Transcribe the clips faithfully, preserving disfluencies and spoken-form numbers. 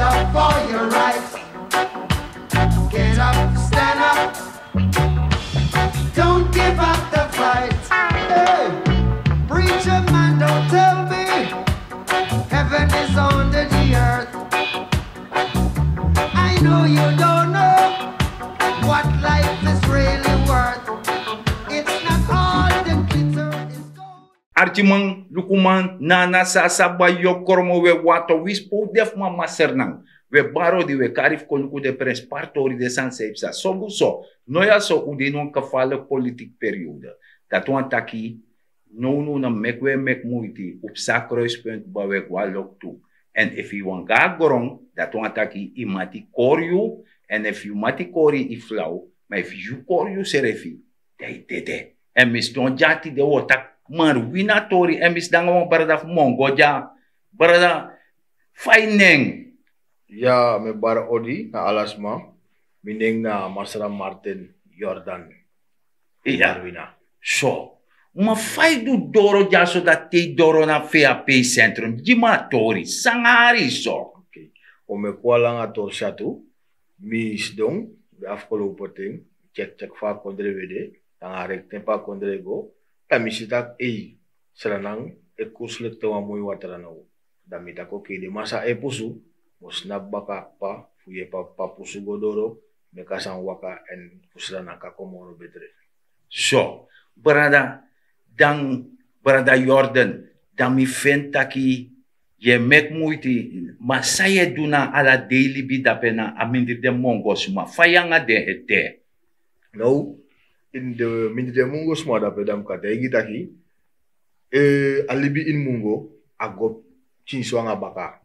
Up for your right. Get up, stand up. Don't give up the fight. Hey, preacher man, don't tell me heaven is under the earth. I know you don't know what life is really worth. It's not all the glitter is gold. Arkiman, lukuman, nana, sasa, bayo, kromo, we, wato, wispo, defman, masernan, we, baro, di, we, kari, fu, kon, luku, de, prens, partori, de, san, seipsa, sobu, so, no, ya, so, u, de, non, kafale, politik, periode. Dati wani taki, no, no, no, meki, we, meki, muiti, u, psa, kruispunt, ba, we, gwa, loktu. En efu yu wani go na gron, dati wani taki, yu mati, kori yu, en efu yu mati, kori, yu, flau, ma efu yu, kori, yu, srefi, dan yu dede. En mi sidon dya tide, wi o taki, man, wi na tori, en mi sidon nanga wan brada fu mongo dya, brada, fa yu nen? Ya, mi e bari odi na ala sma. Mi nen na Masra Martin Jordan. Iya. Marwina. So, ma fa yu du doro dya so dati te yu doro na V A P centrum? Gi mi a tori, san hari so? Oké. O meki wan langa tori syatu. Mi sidon, mi afgelopen ten, check, check fa a kondre we de, nanga a rekten pe a kondre e go, dan mi si taki, ei, Sranan e kursu leki te wan moi watra now. Dan mi taki, oké, den man san e pusu, mi o snapu baka, pa, fu yepi a pusu go doro, meki a sani waka, en fu Sranan kan kon moro betre. So, brada, dan, brada Jordan, dan mi feni taki yu e meki muiti, ma san yu e du na ala dei libi dape na a mindri den mongo sma, fa yu nanga den e de? Now, ini den mindri den mongo sma dape, dan mi kan taigi taki, eh, a libi ini mungo, a go pikinso nanga baka.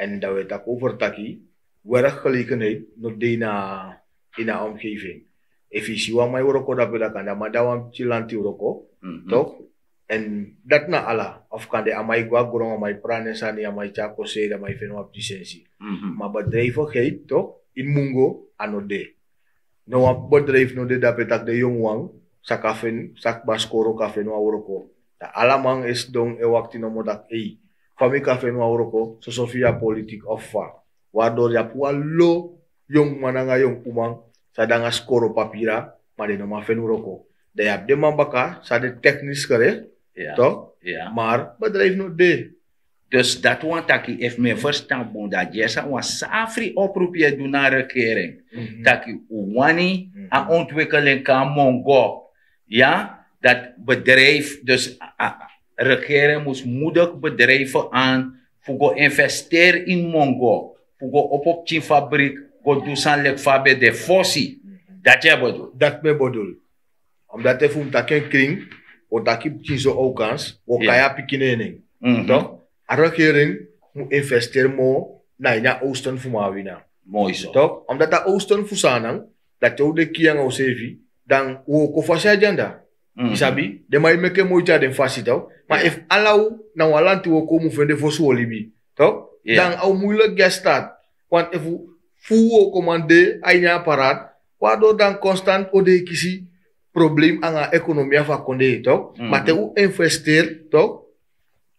En dan wi e taki over taki, werkgelegenheid no de ini a, ini a omgeving. Efu yu si wan man e wroko dape, dan kande a man de na wan pikin lanti wroko, toch? En dati na ala, of kande a man e go na gron, a man e prani en sani, a man e tyari koseri, a man e feni wan pikin sensi. Ma bedrijvigheid, toch, ini mungo, a no de. No wan bedrijf no de dape taki den yongu wan sa kan feni, sa kba skoro, kan feni wan wroko. Dan ala man e sidon e wakti nomo taki, ei, fa mi kan feni wan wroko, soso via politik of fa. Waardoor yu abi wan lo yongu man nanga yongu uman san de nanga skoro papira, ma den no man feni wroko. Dan yu abi den man baka san de technisch gericht, toch? Maar bedrijf no de. Dus dati wani taki, efu mi e ferstan bun, dan a dyesi na wan safri oproep yu e du na a regering. Taki un wani a ontwikkeling kon na mongo. Ya, dati bedrijf, dus a, a, regering mus moedig bedrijven aan fu go investeri ini mongo, fu go opo pikin fabriek, go du sani leki fa a ben de fosi. Dati yu e bedoel? Dati mi e bedoel. Omdat efu mi taki en kring, wi o taki pikinso, oukans, wi o kai a pikin na en nen. Toch? A regering mu investeri moo na ini a oosten fu Maawina. Moi so. Toch? Omdat a oosten fu Saanan, dati wi de kiya nanga useefi, dan wi o kon fasi a dyanda. Yu sabi, den man e meke moiti na den fasi, toch? Ma efu ala wi na wan lanti wooko wi mu fende fosi wi o libi, toch? Dan a o muilek gi a staat. Want efu fu wookoman de a ini a apparaat, waardoor dan constant o de e kisi problem nanga a ekonomia fu a kondee, toch? Ma te un investeri, toch,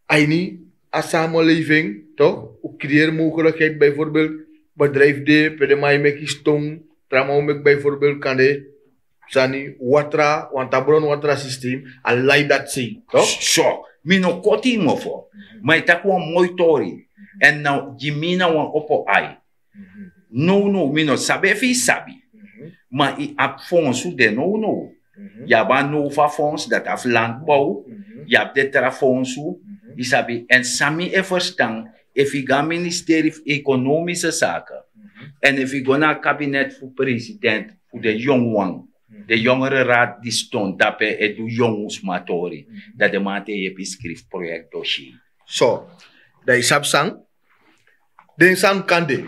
a ini a samenleving, toch, un creëer mogelijkheid, bijvoorbeeld bedrijf de pe den man e meki ston, tra man o meki bijvoorbeeld kande sani, watra, wan tabron watra systeem, a lai dati sei, toch? So, mi no koti yu mofo, ma yu taki wan moi tori. En now gi mi na wan opo ai. Nownow, mi no sabi efu yu sabi. Ma yu abi fonsu de nownow. Yu abi a now fu a fonsu dati a fu landbow. Yu abi den tra fonsu. Yu sabi, en san mi e ferstan, efu yu go na ministeri fu ekonomische zaken, en efu yu go na a kabinet fu president, fu den yongu wan, den yongere raad di ston dape e du yongu sma tori, dan den man te yepi skrifi proyekti dossier. So, dan yu sabi san, den sani kan de,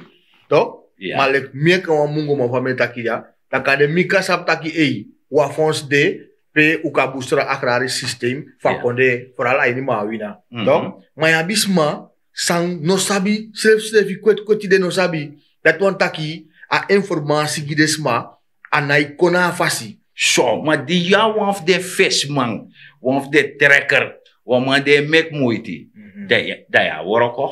toch? Ma leki mi enke wan mungoman fa mi e taki ya, dan kande mi kan sabi taki, ei, wan fonds de pe un kan bustra agrarisch systeem fu a kondee, vooral a ini Maawina, toch? Ma yu abi sma san no sabi, srefsrefi kwetikweti den no sabi. Dati wani taki a informasi gi den sma a nai kon na a fasi. So, ma di yu a wan fu den fesiman, wan fu den trekker, wan man di e meki moiti, dan yu a wroko.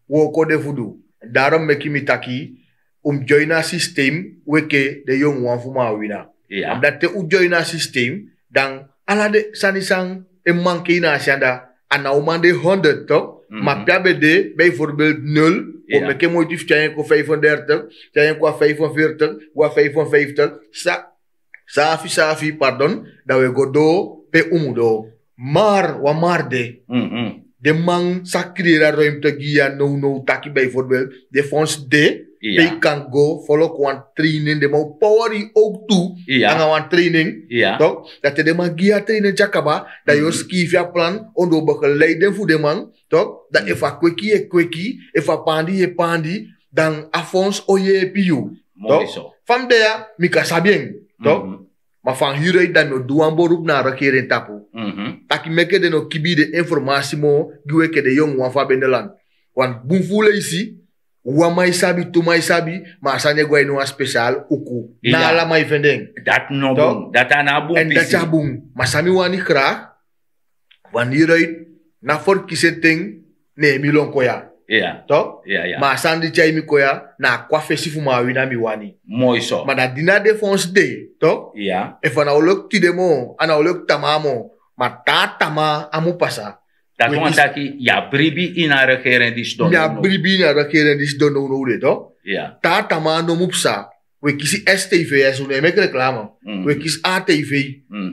Wooko de fu du. Darom meki mi taki un mus join a sistem weke den yongu wan fu Mawina. Dati te un join a sistem, dan ala den sani san e manke ini a si anda, a na uman de honderd tok. Ma pe a ben de bijvoorbeeld nul, kon meke moiti fu tyai en kon vijfendertig, tyai en kon a vijfenveertig, go a vijfenvijftig. Safi safi, pardon, dan wi e go doo pe un mu doo. Mar wan mar de, den man sa kriyeri a ruimte gi yu ya nownow taki bijvoorbeeld den fonds de pe yu kan go folok wan training, den man o power yu owk tu nanga wan training. Dati te den man gi yu a training te a kaba, dan yu o skiifi a plan ondoo begeleiden fu den man. Dan efu a kweki yu e kweki, efu a paandi yu e paandi, dan a fonds o yeepi yu. Fa mi de ya mi kan sabi en. Ma fan hiri uit dan mi o du wan borupu na a regering tapu, taki meke den no kibi den informasi moo gi wi enke den yongu wan fu a bendelan. Wan bun fu leisi wan man e sabi, tu man e sabi, ma a sani e go a ini wan spesial uku. Na ala man e fende en. Dati no bun. Dati a no a bun pisi. Dati a bun. Ma san mi wani graag, wan hiri uit, na ferkisi en ten ne mi lon kon ya. Ma a sani di tyai mi kon ya na a kon a fesi fu Mawina mi wani. Ma na di na den fonds de, efu a na o leki tide moo, a na o leki tamaa moo, ma taa tamaa a mu pasa. Dati wani taki yu abi bribi ini a regering di sidon. Mi abi bribi ini a regering di sidon nownow de. Taa tamaa no mu psa. Wi e kisi stv, unu e meki reklame. Wi e kisi atv.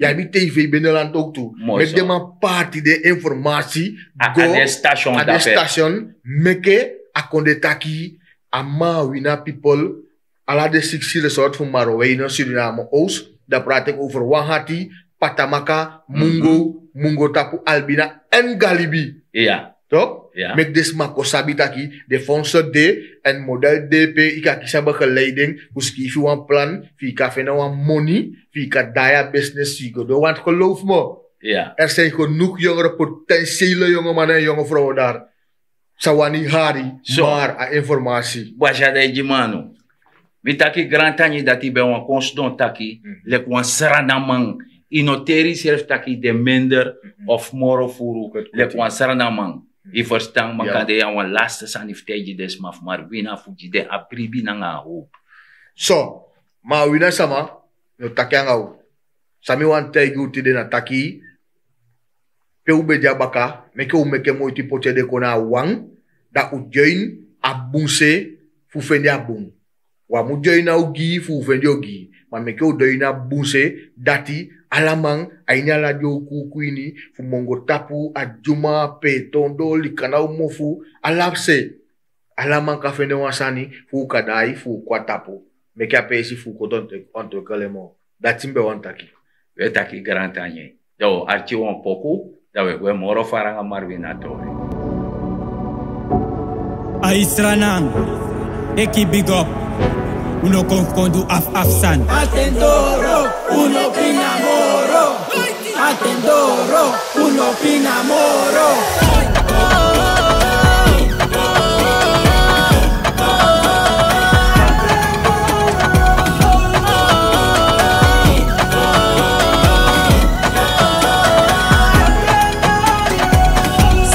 Yu abi tv binnenland ook tu. Meki den man parti den informasi go a den station, meke a kon de taki a Mawina people, ala den siksi resort fu Marowijne, Suriname, Oost, dan prati eki over Wangati, Patamaka, Mungo, Mungo Tapu, Albina èn Galibi. Tok, meki den sma kon sabi taki den fonse de, èn model de pe yu kan kisi a begeleiding fu skiifi wan plan, fu yu kan fende wan moni, fu yu kan daai a business fu yu go doo. Want geloof mi, er zijn genoeg yongere potentiële yonge mannen en yonge vrouwen daar. San wani hari, maar a informasi. Bwasi a dei gi manu. Mi taki grantangi dati ben wan kon sidon taki leki wan sranaman. Yu no teri yusrefi taki yu de minder of moro furu leki wan sranaman. Yu ferstan? Makandei a wan laste sani fu taigi den sma fu Marwina fu gi den a bribi nanga a howpu. So, Marwina sama, mi o taki nanga unu. San mi wani taigi unu tide na taki, pe un ben de na baka, meke un meke moiti poti ede kon na a wan, dan un join a bun se fu fende a bun. Un á mu join na ogii fu un fende ogii, ma meke un join na bun se, dati ala man a ini ala den okuku ini, fu Mongo Tapu, a Dyuma, Peetondo, Likanau Mofu, ala se, ala man kan fende wan sani fu un kan daai fu un kon na tapu. Meke a peesi fu un kon ontwikkel en moo. Dati mi ben wani taki. We taki grantangi. Dan un arki wan poku, dan we gwe moro fara nanga Marwina tori. Aisranan, eki bigop, un no kon kon du af af san. Atendoro, un no pina moro. Atendoro, un no pina moro.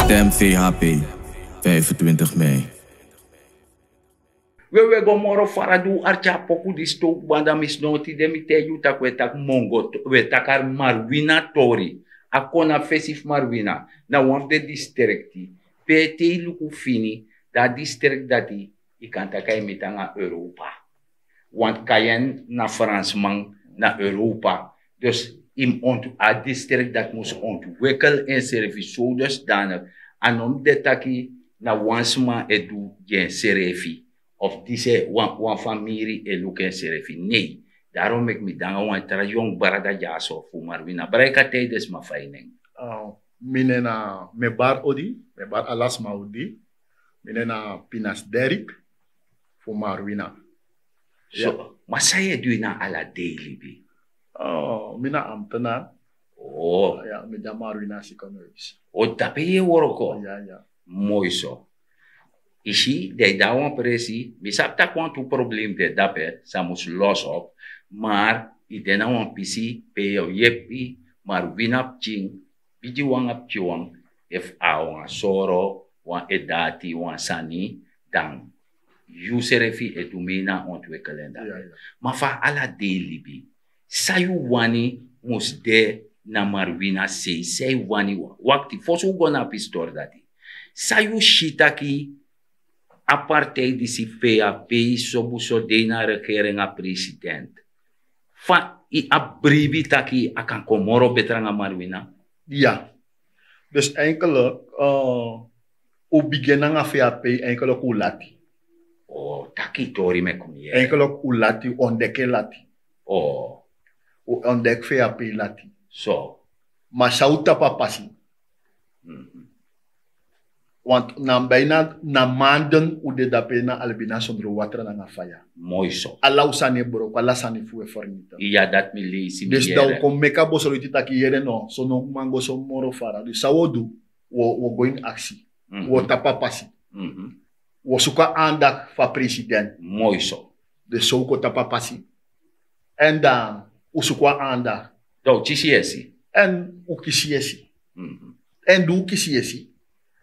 Stem V H P, vijfentwintig mei. We we go moro fara di un arki a poku disi te un kba, dan mi sidon tide mi taigi un taki we taki Mongo, we taki a Marwina tori. A kon na fesi fu Marwina, na wan fu den distrikti pe te yu luku fini, dan a distrikti dati yu kan taki a e miti nanga Europa. Want Cayenne na Fransman, na Europa. Dus yu mus ont-, a distrikti dati mus ontwikkel ensrefi sodusdanig. A no mus de taki na wan sma e du gi ensrefi, of disi wan, wan famiri e luku ensrefi. Nei. Daarom meki mi de nanga wan tra yongu brada dyaso fu Marwina. Brada, yu kan taigi den sma fa yu nen. Ah, mi nen na, mi e bari odi, mi e bari ala sma odi. Mi nen na Pinas Derrick fu Marwina. So, ma san yu e du ini a ala dei libi? Oh, mi na ambtenaar. Oh. Ya, mi de a Marwina ziekenhuis. Oh, dape yu e wroko? Ya, ya. Moi so. Yu si, dan yu de na wan presi, mi sabi taki wantu problem de dape, san mus los op, maar yu de na wan pisi pe yu o yepi Marwina pikin, bigi wan nanga pikin wan, efu a wan soro, wan edati, wan sani, dan Yu srefi e du mi na ontwikkel en dati. Ma fa ala dei libi, san yu wani mus de na marwina sei san yu wani? Wakti fosi un go na a pistori dati, san yu si taki a partij disi feya pei sobu so dei na regering a president, fa yu abi bribi taki a kan kon moro betra nanga marwina? Ya. Dus enkelik un bigin nanga feya pei enkelik un lati. Taki tori meki mi yere. Enkelik un lati un ondeki e lati. Un ondeki feya pei lati. So ma san un tapu a pasi? Want na bina na manden un de dape na albina sondro watra nanga faya. Moi so. Ala un sani e broko ala sani fu un e fermita. Iya dati mi leisi mi yere. Dus dan un kon meki a bosroiti taki yere no so no man go so moro fara dus san un o du? Un o go ini aksi. Un o tapu a pasi. Un o suku a andak fu a president. Moi so. Dus so un kon tapu a pasi. Èn dan un suku a andak. Dan un kisi yesi. Èn un kisi yesi. Èn di un kisi yesi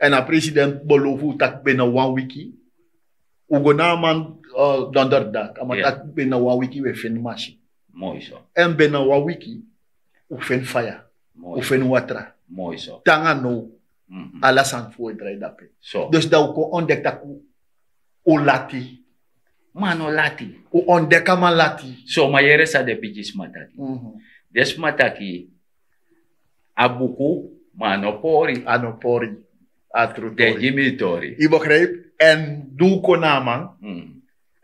èn a president belofu un taki bena wan wiki. Un go na a man donderdag a man taki bena wan wiki un e feni masi. Moi so. Èn bena wan wiki un feni faya. Un feni watra. Moi so. Te nanga now ala sani fu un e drai dape. Dus dan un kon ondeki taki un lati. Ma a no lati. Un ondeki a man lati. So ma yere san den bigisma taki. Den sma taki a buku ma a no pori. A no pori. A tru tori. Den gi mi tori. Yu begrijp? Èn di un kon na a man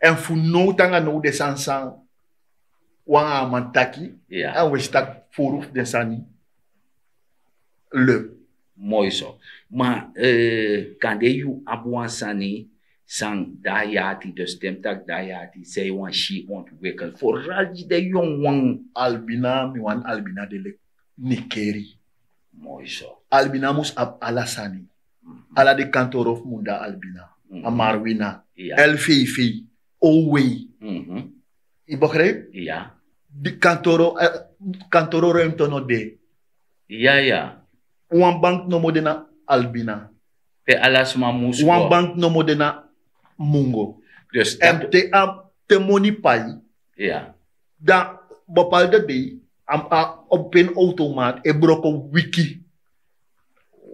èn fu now te nanga now den sani san wan a man taki. Èn un e si taki furu fu den sani. Leu. Moi so. Ma kande yu abi wan sani san de a yati dus te mi taki de a yati san yu wani si ontwikel foral gi den yongu wan. Albina mi wani albina de leki nikeri. Moi so. Albina mus abi ala sani. Ala den kantoro fu mun de a albina. A marwina, lvv, owei. Yu begrijp? Di kantoro ruimte no de. Iya iya. Wan bank nomo de na albina. Pe ala sma mus go. Wan bank nomo de na mungo. Dus èn te a te moni pai. Iya. Dan bepaalde dei a open automaat e broko wiki.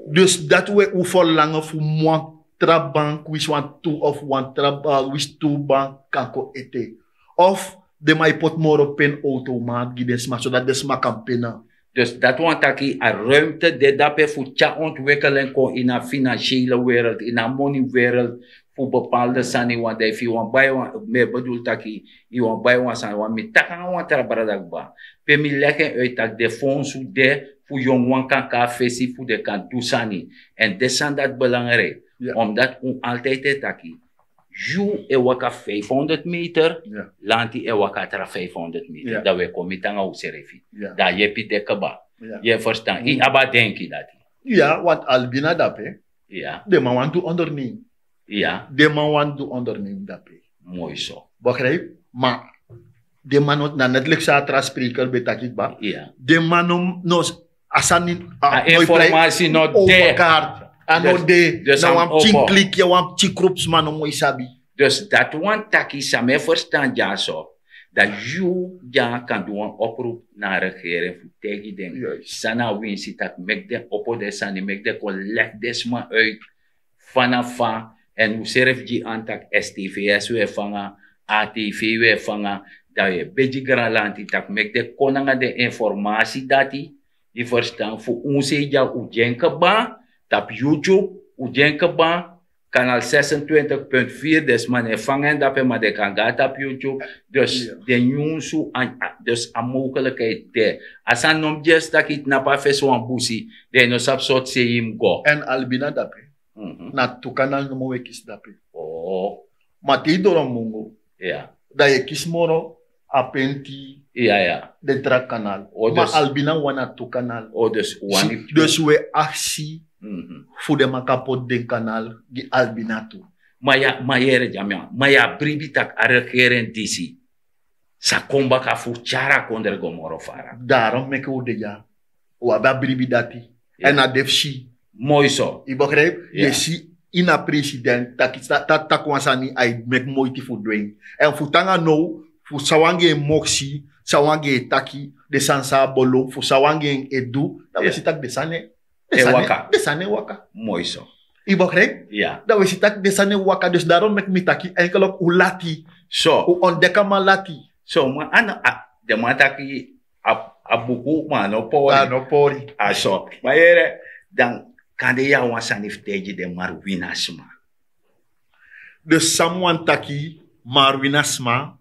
Dus dati we un ferlangen fu wan tra bank wisi wan tu of wan tra wisi tu bank kan kon ete. Of den man e poti moro pen automaat gi den sma sodati den sma kan pena. Dus dati wani taki a ruimte de dape fu tyari ontwikkeling kon ini a finansiele wereld ini a moni wereld. Fu bepaalde sani wan dan efu yu wani bai wan mi e bedul taki yu wani bai wan sani wan mi taki nanga wan tra brada kba pe mi legi en uit taki den fonsu de fu yongu wan kan kon na fesi fu den kan du sani. Èn den sani dati belangrijk. Omdat un altijd e taki yu e waka vijfhonderd meter, lanti e waka tra vijfhonderd meter dan wi e kon miti nanga un srefi. Dan a yepi de kba. Yu e ferstan yu abi a denki dati. Ya want albina dape. Den man wani du onderneem. Den man wani du onderneem dape. Moi so. Begrijp? Ma den man no na net leki san a tra spreker ben taki kba. Den man no no a sani a informasi no de. A no de. Na wan pikin kliki wan pikin krupu sma no moi sabi. Dus dati wani taki san mi e ferstan dyaso dan yu dya kan du wan oproep na a regering fu taigi den san na a winsi taki meki den opo den sani meki den kon legi den sma uit. Fanafa èn un srefi gi an taki stvs un e fanga, atv un e fanga, dan un e begi granlanti taki meki den kon nanga den informasi dati. Yu ferstan fu un sei dya un gi en kba tapu youtube, un gi en kba kanal sesentwintig punt vier den sma no e fanga en dape ma den kan go na tapu youtube. Dus den nyunsu dus a mogelikheid de. A sani no mus gi en staki yu tnapu a fesi wan busi. Dan yu no sabi sortu sei yu mus go. Èn albina dape na tu kanal nomo un e kisi dape. Ma te yu doro mungo dan yu e kisi moro a penti. Den tra kanal ma albina wani a tu kanal. Dus un e aksi fu den maki a poti den kanal gi albina tu. Ma yu a bribi tak' a regeren disi sa kon baka fu tyari a kondre go moro fara. Daron meke un de dya. Un abi a bribi dati èn a de fu si. Moi so. Yu begrijp? Yu e si ini a president taki taki wan sani a e meki moiti fu du en. Èn fu tan nanga now, fu san wan gi en moksi, san wan gi en taki, den sani san a bolo fu san wan gi en e du, dan wi e si taki den sani e waka. Moi so. Yu bokre? Dan wi e si taki den sani e waka. Dus daron meki mi taki enkelok un lati. So un ontdeki a man lati. So ma a no a den man taki a buku ma a no pori. A no pori. A so ma yere, dan kande yu a wan sani fu taigi den marwina sma. Dus san mi wani taki, marwina sma,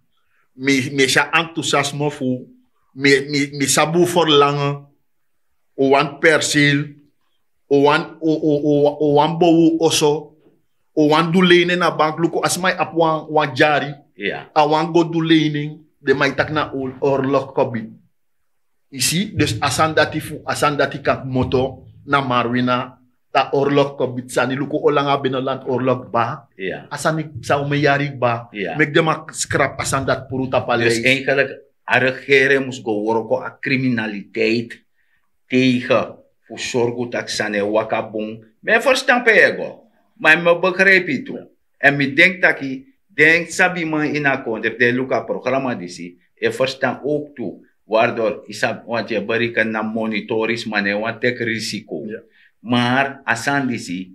mi e si a enthousiasme fu mi, mi sabi un forlange. Un wani perseel, un wani bow un oso, un wani du leinen na bank. Luku a sma e abi wan dyari, a wani go du leinen. Den man e taki na oorlog kobit. Yu si dus a sani dati fu a sani dati kan kmoto na marwina. A oorlog kobit sani luku olanga binnenland oorlog kba. A sani san un men yari kba. Meki den man skrap a sani dati puru tapu a lei. A regering mus go wroko a kriminaliteit tegen fu sorgu taki sani e waka bun. Mi e ferstan pe yu e go, ma mi e begripi tu. Èn mi denki taki den sabiman ini a kondre di e luku a programa disi e ferstan owk tu. Wardor yu sabi wanti e beriken na monitorisma na en wan teki risiko. Mar a sani disi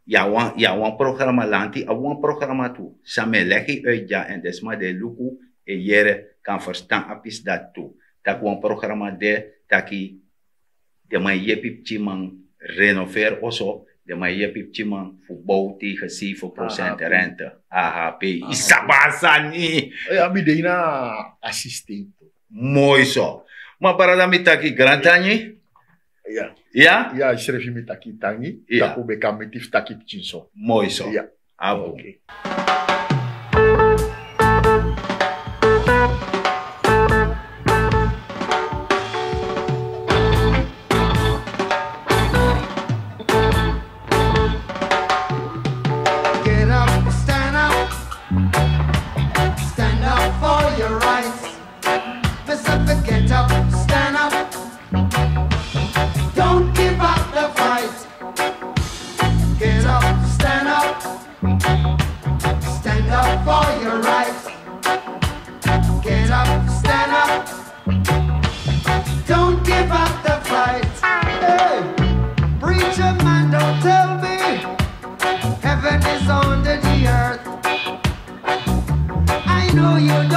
yu a wan programa lanti a wan programa tu san mi e legi yu uit dya èn den sma di e luku e yere kan ferstan a pisi dati tu. Taki wan programa de taki den man e yepi pikinman renoveri oso. Den man e yepi pikinman fu bow tegen seven prosent rente. Aha pe yu sabi a sani. Mi de ini a assistent. Moi so. Ma brada mi taki grantangi. Ya. Ya srefi mi taki tangi. Taku ben kan miti fu taki pikin so. Moi so. Abu. Get up, stand up, stand up for your rights. Mister Get up, stand up. Don't give up the fight. Get up, stand up. Stand up for your rights. Get up, stand up. Don't give up the fight. Hey, preacher man, don't tell me heaven is under the earth. I know you